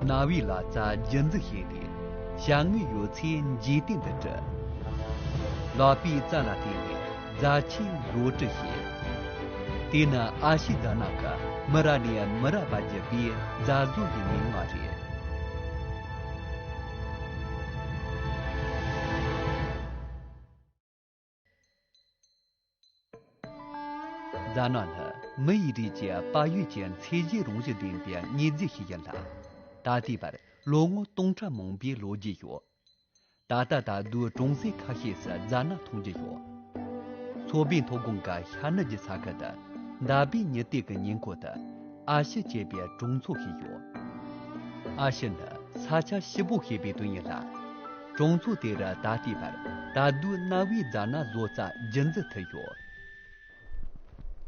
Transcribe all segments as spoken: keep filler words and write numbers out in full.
རྣ་བའི་ལ་རྩ་རྒྱུད་འཛིན་བྱས་ཏེ། བྱ་དངོས་ཡོད་ཚད་འཇིག་རྟེན་དུ་བཀྲི། ལག་པའི་རྩལ་ལ་བརྟེན་ནས་རྫ་ཆས་བཟོ་སྐྲུན་བྱས། དེ་ནི་ཨ་ཤི་རྫ་ནག་གི་མི་རབས་ནས་མི་རབས་བར་བརྒྱུད་པའི་རྫ་བཟོ་ཡི་མིག་དམར་རེད། རྫ་ནག་ནི་མི་ཡི་རིགས་ཀྱི་བལ་ཡུལ་གྱི་མཚེས་གཞི་རང་བཞིན་ལྡན་པའི་དངོས་རྫས་ཤིག་ཡིན་ལ། ད་ལྟའི་བར་ལོ་ངོ་སྟོང་ཕྲག་མང་པོའི་ལོ་རྒྱུས་ཡོད། ད་ལྟ་ད་དུང་གྲོང་གསེབ་ཁ་ཤས་སུ་རྫ་ནག་མཐོང་རྒྱུ་ཡོད། མཚོ་པད་མཐོ་སྒང་གི་ཤར་ནུབ་ཀྱི་ས་ཁུལ་དུ་འདབ་པའི་ཉི་ཟླའི་གི་ཉེ་འཁོར་དུ་ཨ་ཤི་ཅེས་པའི་གྲོང་ཚོ་ཞིག་ཡོད། ཨ་ཤི་ནི་ས་ཆ་ཞིབ་པོ་ཞེས་པའི་དོན་ཡིན་ལ། གྲོང་ཚོ་དེ་རུ་ད་ལྟའི་བར་ད་དུང་གནའ་བོའི་རྫ་ནག་བཟོ་རྩལ་རྒྱུན་འཛིན་ཐུབ་ཡོད།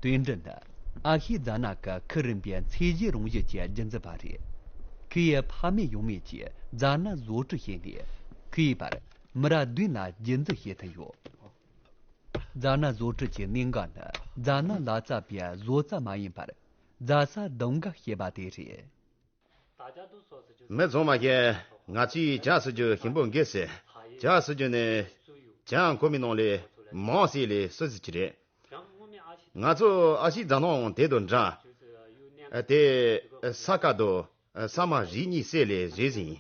དོན་འགྲུལ་ནི་ཨ་ཤི་རྫ་ནག་གི་ཁུ་རིམ་པའི་མཚེས་གཞི་རང་བཞིན་གྱི་རྒྱུན་འཛིན་པ་རེད། ཁོའི་ཕ་མེས་ཡང་མེས་ཀྱིས་རྫ་ནག་བཟོ་སྐྲུན་བྱས་ནས་ཁོའི་བར་མི་རབས་བདུན་ལ་རྒྱུན་འཛིན་བྱེད་ཐུབ་ཡོད། རྫ་ནག་བཟོ་སྐྲུན་གྱི་གནད་འགག་ནི་རྫ་ནག་ལག་རྩལ་པའི་བཟོ་རྩལ་མ་ཡིན་པར་རྫ་ས་གདམ་ག་ཞེས་པ་དེ་རེད། མི་ཚང་མ་གིས་ང་ཚོས་ཇ་བཟོ་རྒྱུ་ཞིམ་པོ་འགི་ཟེར། ཇ་བཟོ་རྒྱུ་ནི་ཇ་འཁོར་མའི་ནང་ལས་མང་ཟེར་ལས་སུ་ཟེར་གྱི་རེད། ང་ཚོ་ཨ་ཤི་རྫ་ནག་དེ་དང་འདྲ། དེ་ས་དཀར་དང་ས་དམར་རིགས་གཉིས་བསྲེས་ལས་རེད་ཟིན།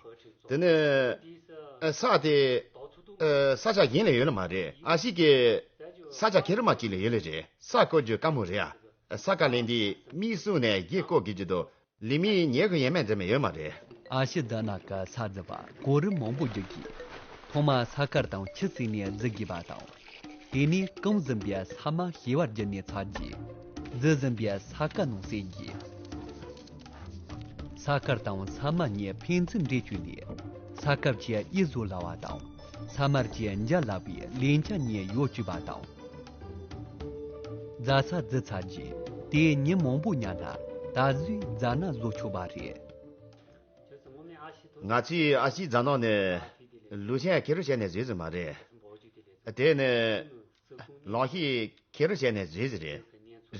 དེ་ནི་ས་དེ་ས་ཆ་གཞན་ལས་ཡོད་ལ་མ་རེད། ཨ་ཤི་གི་ས་ཆ་ཁེ་རི་མ་གཅིག་ལས་ཡོད་ལ་རེད། ས་བརྐོ་རྒྱུ་དཀའ་མོ་རེད་ཨ། ས་དཀར་ལེན་དུས་མིག་བཙུམ་ནས་རྒྱན་བཀོག་དགོས་ཀྱི་འདུག་ལི་མིའི་ཉེ་གི་ཡན་མེད་འཛིན་མི་ཡོད་མ་རེད། ཨ་ཤི་རྫ་ནག་གི་ས་རྫི་བ་གོ་རིམ་མང་པོ་བརྒྱུད་ཀྱིས། ཐོག་མ་ས་དཀར་དང་ཆུ་བསྲེས་ནས་རྫི་དགོས་པ་དང་། དེ་ནས་སྐམ་ཟིན་པའི་ས་དམར་བྱེ་བ་བརྒྱུད་ནས་ཚ་རྒྱུས། རྫི་ཟིན་པའི་ས་དཀར་ནང་བསྲེས་རྒྱུས། ས་དཀར་དང་ས་དམར་གཉིས་ཕན་ཚུན་འདྲེས་བཅུག་ནས། ས་ཁབ་ཀྱི་གཡུ་བཟོ་སླ་བ་དང་། ས་དམར་གྱི་འཇའ་ལ་བའི་ལན་ཆ་གཉིས་ཡོད་བཅུག་པ་དང་། རྫ་ས་རྫི་ཚ་རྒྱུས་དེ་ཉིན་མང་པོ་ཉར་ན་ད་གཟོད་རྫ་ནག་བཟོ་ཆོག་པ་རེད། ང་ཚོས་ཨ་ཤི་རྫ་ནག་ནི་ལུག་ཤ་ཁེ་རུ་བྱས་ནས་བཟོས་ཟིན་མ་རེད། དེ་ནི་ལག་ཤེས་ཁེ་རུ་བྱས་ནས་བཟོས་ཟིན་རེད།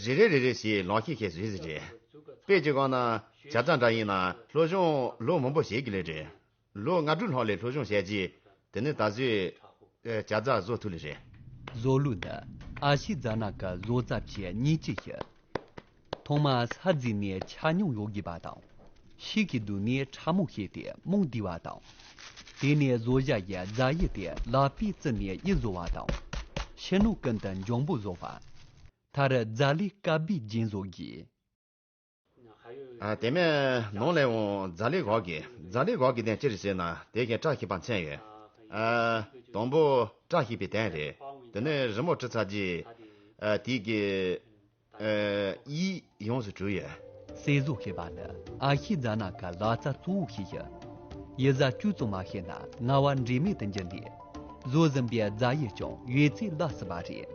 རེ་རེ་རེ་རེ་བྱས་ལག་ཤེས་ཤིག་བཟོས་ཟིན་རེད། དཔེ་ཅིག་བཀོད་ན་ཇ་རྩ་འདྲ་ཡིན་ན་སློབ་སྦྱོང་ལོ་མང་པོ་བྱེད་དགོས་ལེ་རེད། ལོ་ལྔ་དྲུག་ལྷག་ལས་སློབ་སྦྱོང་བྱས་རྗེས་དེ་ནི་ད་གཟོད་ཨེ་ཇ་རྩ་བཟོ་ཐུབ་ལེ་རེད། བཟོ་ལུགས་ནི་ཨ་ཤི་རྫ་ནག་གི་བཟོ་རྩལ་གྱི་སྣེ་ཁྲིད་ཞིག་ཐོག་མར་ས་རྫིས་ནས་ཆ་སྙོམས་ཡོང་དགོས་པ་དང་། ཤིག་གི་དུས་ནས་ཕྲ་མོ་བྱས་ཏེ་རྨོངས་བསྡུས་པ་དང་། དེ་ནས་བཟོ་བྱ་ཡི་རྫ་ཡི་དེ་ལག་པས་བཙུམས་ནས་གཡུ་བཟོ་བ་དང་། ཕྱི་ནང་ཀུན་ཏུ་འཇམ་པོ་བཟོ་བ། མཐར་རྫ་ལས་དཀར་པོའི་རྒྱན་བཟོ་དགོས། ཨ། དེ་མིན་ནང་ལས་འོང་རྫ་ལས་འགག་གི། རྫ་ལས་འགག་གི་དོན་ཅི་རེད་ཟེར་ན་དེ་བཞིན་བཀྲ་ཤིས་པ་མཚོན་ཡོད། ཨ། དང་པོ་བཀྲ་ཤིས་པའི་དོན་རེད། དེ་ནས་རི་མོ་བྲིས་ཚར་རྗེས། ཨ། དེ་གི་ཨ། ཡིག་ཡོངས་སུ་གྲུབ་ཡོད། གསེར་བཟོ་ཞེས་པ་ནི་ཨ་ཤི་རྫ་ནག་གི་ལག་རྩལ་གཙོ་བོ་ཞིག་ཡིན། གཡུ་གཟར་བཅུད་ཙམ་མ་བྱས་ན་ངལ་བ་འབྲས་མེད་དུ་འགྱུར་ནས། བཟོ་ཟིན་པའི་རྫ་ཡིས་ཀྱང་ཡོད་ཚད་བརླག་སྲིད་པ་རེད།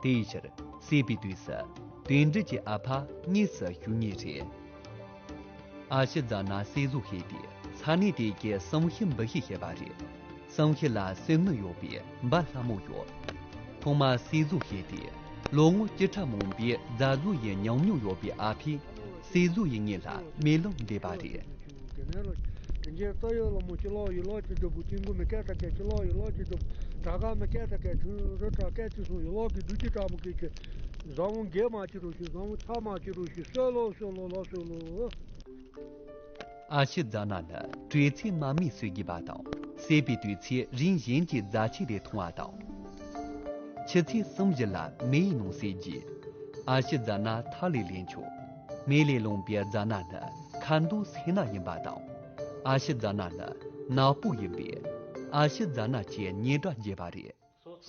དེའི་ཕྱིར་སྲེད་པའི་དུས་སུ་དོན་འགྲུབ་ཀྱི་ཨ་ཕ་དངོས་སུ་ཞུགས་ངེས་རེད། ཨ་ཤི་རྫ་ནག་གསེར་བཟོ་ཞེས་ཏེ་ས་གནས་དེ་གའི་བསམ་ཤེས་འབུལ་ཤེས་ཞེས་པ་རེད། བསམ་ཤེས་ལ་གསེར་དངུལ་ཡོད་པའི་འབའ་ལྷ་མོ་ཡོད། ཐོག་མར་གསེར་བཟོ་ཞེས་ཏེ་ལོ་ངོ་བཅུ་ཕྲག་མང་པོའི་རྫ་བཟོ་ཡི་ཉམས་མྱོང་ཡོད་པའི་ཨ་ཕས་གསེར་བཟོ་ཡི་ངོས་ལ་རྨི་ལམ་འདེབས་པ་རེད། དེ་ནས་རྩ་ཡི་ལ་མོ་ཅི་ལོག་ཡི་ལོག་ཅི་འགྲུབ་པོ་ཅི་མགོ་མི་སྐད་ད་སྐད་ཅི་ལོག་ཡི་ལོག་ཅི་འགྲུབ་དྲ་ག་མི་སྐད་ད་སྐད་ཆུ་རུ་དྲ་སྐད་ཅི་སོང་ཡི་ལོག་གི་དུ་ཅི་དྲ་མོ་སྐད་ཅི། བཟང་བོ་འགས་མ་ཅི་རུ་ཞིག་བཟང་བོ་ཐ་མ་ཅི་རུ་ཞིག་གསོལ་ལོ་གསོལ་ལོ་ལོ་གསོལ་ལོ། ཨ་ཤི་རྫ་ནག་ནི་དྲོད་ཚད་དམའ་མོས་གསོད་དགོས་པ་དང་། སྲེད་པའི་དུས་ཚེ་རིམ་བཞིན་གྱི་རྫ་ཆས་ལས་མཐོང་བ་དང་། ཆུ་ཚོད་གསུམ་བཞི་ལ་མེ་ཡི་ནང་བསྲེག་རྗེས། ཨ་ཤི་རྫ་ནག་མཐའ་ལས་ལེན་ཆོག་མེ་ལས་ལོན་པའི་རྫ་ནག་ནི་ཁ་འདོན་སེར་སྣ་ཡིན་པ་དང་། ཨ་ཤི་རྫ་ནག་ནི་ནག་པོ་ཡིན་པས། ཨ་ཤི་རྫ་ནག་ཅེས་སྙན་གྲགས་རྒྱས་པ་རེད།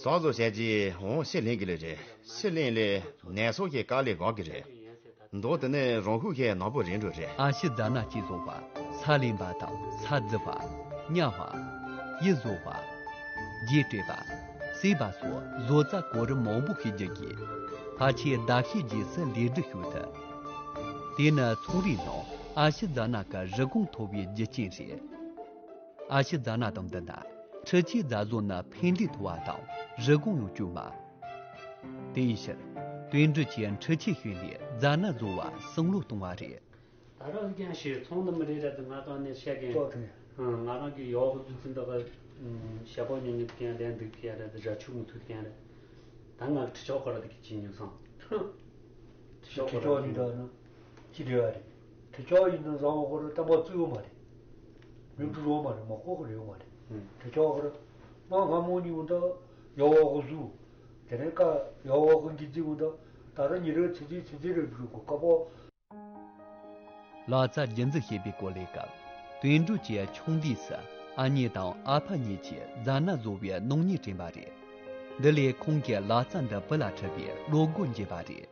ཟོག་བཟོ་བྱས་རྗེས་འོང་ཕྱིར་ལེན་གྱི་ལས་རེད། ཕྱིར་ལེན་ལས་ནད་སོགས་ཀྱི་དཀའ་ལས་འགག་གི་རེད། མདོག་དེ་ནི་རང་ཤུགས་ཀྱིས་ནག་པོ་རེད་འགྲོ་རེད། ཨ་ཤི་རྫ་ནག་ཅེས་བཟོ་བ་ས་ལེན་པ་དང་ས་རྫི་བ། བརྙ་བ། གཡུ་བཟོ་བ། རྒྱན་སྤྲས་པ། གསེར་པ་སོགས་བཟོ་རྩལ་གོ་རིམ་མང་པོ་ཞིག་བརྒྱུད་ཀྱིས། ཕལ་ཆེར་ཟླ་ཤས་རྗེས་སུ་ལས་སྒྲུབ་ཞུ་ཐུབ། དེ་ནི་ཚོང་རའི་ནང་ཨ་ཤི་རྫ་ནག་གི་རིན་གོང་མཐོ་བའི་རྒྱུ་རྐྱེན་རེད། ཨ་ཤི་རྫ་ནག་དང་བསྡུར་ན་འཕྲུལ་ཆས་རྫ་བཟོ་ནི་ཕན་འབྲས་མཐོ་བ་དང་རིན་གོང་ཡང་དཀྱུས་མ། དེའི་ཕྱིར་དོན་འགྲུབ་ཀྱིས་འཕྲུལ་ཆས་ཞོན་ནས་རྫ་ནག་བཟོ་བར་བསམ་བློ་གཏོང་བ་རེད། ད་རང་ཀྱང་ཞེས་ཚོང་འདི་མི་རེད་ར། དེ་ང་གང་ནས་བཤད་མཁན། ཏོག་ཏོ་ཡ། ང་རང་གི་ཡོག་གི་བདུད་རྩི་འདི་ག་ཞྭ་པོ་ཉོ་ཉོ་ཀྱང་ལན་འདུག་ཀྱང་ར། དེ་ར་ཆུ་མི་ཐུག་ཀྱང་ར། ད་ང་ཁྲི་ཆོག་ཁོ་ར་དེ་གི་ཅི་ཉོ་སོང་། ཁྲི་ཆོག་ཁྲི་ཁོ་ཆོག་ར་ཉོ་འདྲ་ན་ཅི་འདྲ་བ་རེད། ཁྲི་ཆོག་ཡིན་ན་བཟང་བ་ཁོ་ར་ཏམ་པ་བཙུགས་ཡོད་མ་རེད། མྱུར་དུ་རོགས་མ་རེད། མ་ཁོ་ཁོ་རེ་ཡོད་མ་རེད། ཁྲི་ཆོག་ཁོ་ར་ང་སྔ་མོ་ཉིད་འུ་འདྲ་ཡོག་གི་བཟུ། དེ་ནས་ཀ་ཡོག་གི་འགི་རྩི་འུ་འདྲ་ད་ར་ཉི་རེ་ཚི་ཚི་ཚི་ཚི་རེ་བཞུགས་གོ་ཀ་པོ། ལག་རྩལ་རྒྱུན་འཛིན་བྱེད་པའི་སྐོར་ལས་སྐབས། དོན་གྲུབ་ཀྱི་ཆུང་དུས་སུ་ཨ་མྱེས་དང་ཨ་ཕ་གཉིས་ཀྱིས་རྫ་ནག་བཟོ་བའི་སྣང་བརྙན་བསྐྲུན་པ་རེད། འདི་ལས་ཁོང་གིས་ལག་རྩལ་འདི་བུ་ལ་ཁྲིད་པའི་བློ་སྒོ་འབྱེད་པ་རེད།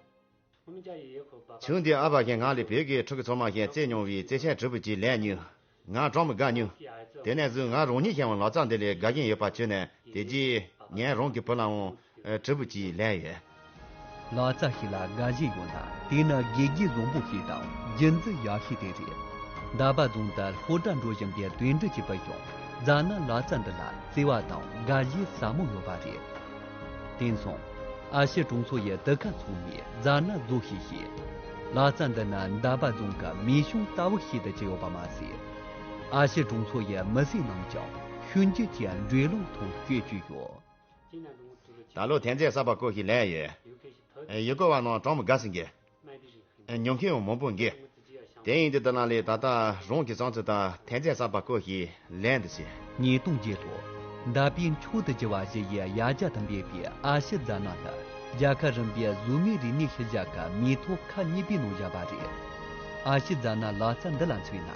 ཆུང་དུས་ཨ་ཕ་གིས་ང་ལ་བོད་ཀྱི་ཕྲུ་གུ་ཚང་མ་གིས་རྩེད་མྱོང་བའི་རྩེད་ཆས་གྲུབ་པོ་ཅིག་ལེན་ཉོས། ང་གྲོགས་མི་དགའ་ཉོས། དེ་ནས་བཟུང་ང་རང་ཉིད་ཀྱང་ལག་རྩལ་འདི་ལས་དགའ་བཞིན་ཡོད་པ་བརྗོད་ནས། དེ་རྗེས་ངས་རང་གི་བུ་ལའང་གྲུབ་པོ་ཅིག་ལེན་ཡོད། ལག་རྩལ་ཞིག་ལ་དགའ་ཞེན་ཡོད་ན། དེ་ནི་དགེ་རྒན་བཟང་པོ་ཞིག་དང་རྒྱུན་འཛིན་ཡག་ཤོས་དེ་རེད། འདབ་པ་རྫོང་དུ་སློབ་གྲྭ་འགྲོ་བཞིན་པའི་དོན་གྲུབ་ཀྱི་བུ་ཡང་རྫ་ནག་ལག་རྩལ་འདི་ལ་བརྩེ་བ་དང་དགའ་ཞེན་ཟབ་མོ་ཡོད་པ་རེད། དེང་སང་ཨ་ཕྱི་གྲོང་ཚོ་ཡི་དུད་ཁ་ཚང་མས་རྫ་ནག་བཟོ་ཤེས་ཤིང་། ལག་རྩལ་འདི་ནི་འདབ་པ་རྫོང་གི་མིང་བྱང་ལྟ་བུ་ཞིག་ཏུ་གྱུར་ཡོད་པ་མ་ཟད། ཨ་ཕྱི་གྲོང་ཚོ་ཡི་མི་སེར་རྣམས་ཀྱང་ཤུལ་འགྱུར་གྱི་འགྲོས་ལམ་ཐོག་བསྐྱོད་ཀྱི་ཡོད། ད་ལོ་ཐན་རྫས་གསར་པ་བརྐོ་ཞིག་ལེན་ཡོད། ཡུལ་སྐོར་བ་རྣམས་གྲོགས་མི་དགའ་ཟིན་གི། ཉོ་མཁན་ཡང་མང་པོ་འགི། དེ་ཡིན་དུས་ད་ལ་ལས་ད་ལྟ་རང་གི་བསམ་ཚུལ་དང་ཐན་རྫས་གསར་པ་བརྐོ་ཞིག་ལེན་འདི་ཟེར། ཉིས་སྟོང་བརྒྱད་ལོ། འདབ་པའི་མཆོག་ཏུ་གྱུར་པ་ཞིག་ཡི་ཡ་གྱལ་དུ་འབོད་པའི་ཨ་ཕྱི་རྫ་ནག་ལྟར་རྒྱལ་ཁབ་རིམ་པའི་གཟུགས་མེད་རིག་གནས་ཤུལ་བཞག་གི་མིང་ཐོ་ཁག་གཉིས་པའི་ནང་བཞག་པ་རེད། ཨ་ཕྱི་རྫ་ནག་ལག་རྩལ་འདི་ལ་མཚོན་ན།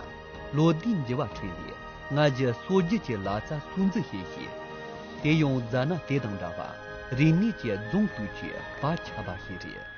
ལོ་ཟླའི་འགྱུར་བ་ཁྲོད་ནས་སྔ་ཕྱི་སྲོལ་རྒྱུན་གྱི་ལག་རྩལ་སྲུང་འཛིན་བྱེད་ཤེས། དེ་ཡང་རྫ་ནག་དེ་དང་འདྲ་བར་རིག་གནས་ཀྱི་རྫོང་དུས་ཀྱི་བག་ཆགས་པ་ཞིག་རེད།